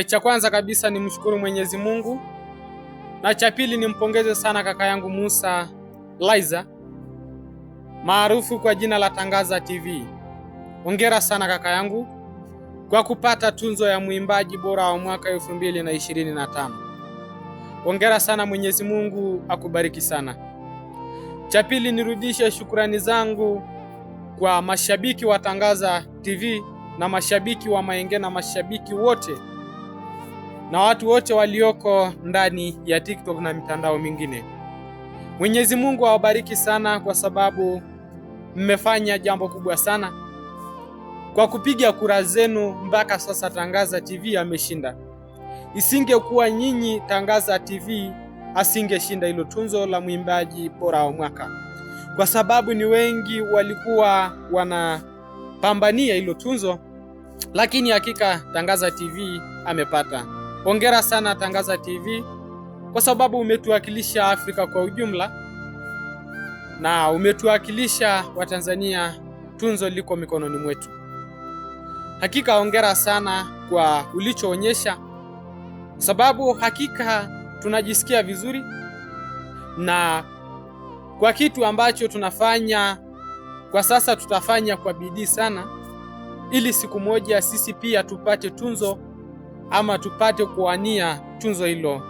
Cha kwanza kabisa ni mshukuru Mwenyezi Mungu, na cha pili nimpongeze sana kaka yangu Musa Laizer maarufu kwa jina la Tangaza TV. Hongera sana kaka yangu kwa kupata tunzo ya mwimbaji bora wa mwaka 2025. Hongera sana, Mwenyezi Mungu akubariki sana. Cha pili nirudishe shukurani zangu kwa mashabiki wa Tangaza TV na mashabiki wa Maenge na mashabiki wote na watu wote walioko ndani ya TikTok na mitandao mingine. Mwenyezi Mungu awabariki sana kwa sababu mmefanya jambo kubwa sana kwa kupiga kura zenu mpaka sasa Tangaza TV ameshinda. Isingekuwa nyinyi, Tangaza TV asingeshinda hilo tunzo la mwimbaji bora wa mwaka, kwa sababu ni wengi walikuwa wanapambania hilo tunzo, lakini hakika Tangaza TV amepata. Hongera sana Tangaza TV kwa sababu umetuwakilisha Afrika kwa ujumla na umetuwakilisha Watanzania. Tunzo liko mikononi mwetu. Hakika hongera sana kwa ulichoonyesha, sababu hakika tunajisikia vizuri na kwa kitu ambacho tunafanya kwa sasa, tutafanya kwa bidii sana ili siku moja sisi pia tupate tunzo ama tupate kuwania tunzo hilo.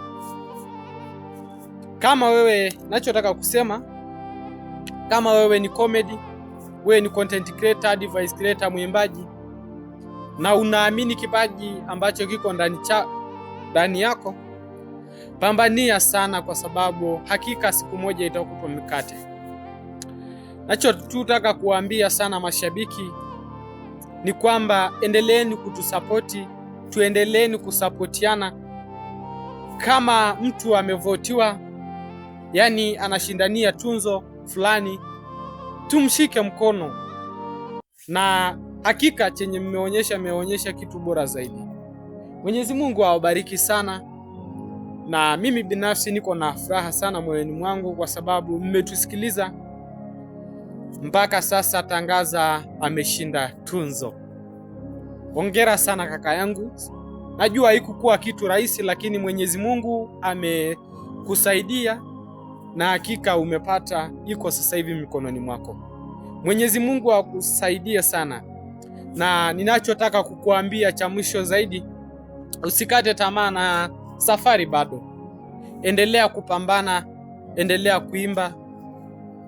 Kama wewe, nachotaka kusema, kama wewe ni comedy, wewe ni content creator, device creator, mwimbaji na unaamini kipaji ambacho kiko ndani yako, pambania sana, kwa sababu hakika siku moja itakupa mikate. Nachotutaka kuambia sana mashabiki ni kwamba endeleeni kutusapoti, tuendeleeni kusapotiana. Kama mtu amevotiwa, yani anashindania tunzo fulani, tumshike mkono, na hakika chenye mmeonyesha, mmeonyesha kitu bora zaidi. Mwenyezi Mungu awabariki sana, na mimi binafsi niko na furaha sana moyoni mwangu kwa sababu mmetusikiliza mpaka sasa. Tangaza ameshinda tunzo. Hongera sana kaka yangu, najua haikukuwa kitu rahisi, lakini Mwenyezi Mungu amekusaidia na hakika umepata, iko sasa hivi mikononi mwako. Mwenyezi Mungu akusaidie sana, na ninachotaka kukuambia cha mwisho zaidi, usikate tamaa na safari bado, endelea kupambana, endelea kuimba,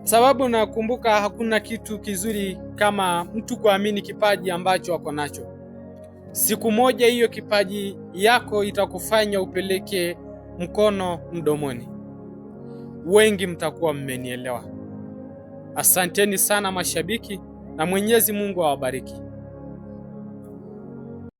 sababu nakumbuka hakuna kitu kizuri kama mtu kuamini kipaji ambacho ako nacho. Siku moja hiyo kipaji yako itakufanya upeleke mkono mdomoni. Wengi mtakuwa mmenielewa. Asanteni sana mashabiki, na Mwenyezi Mungu awabariki.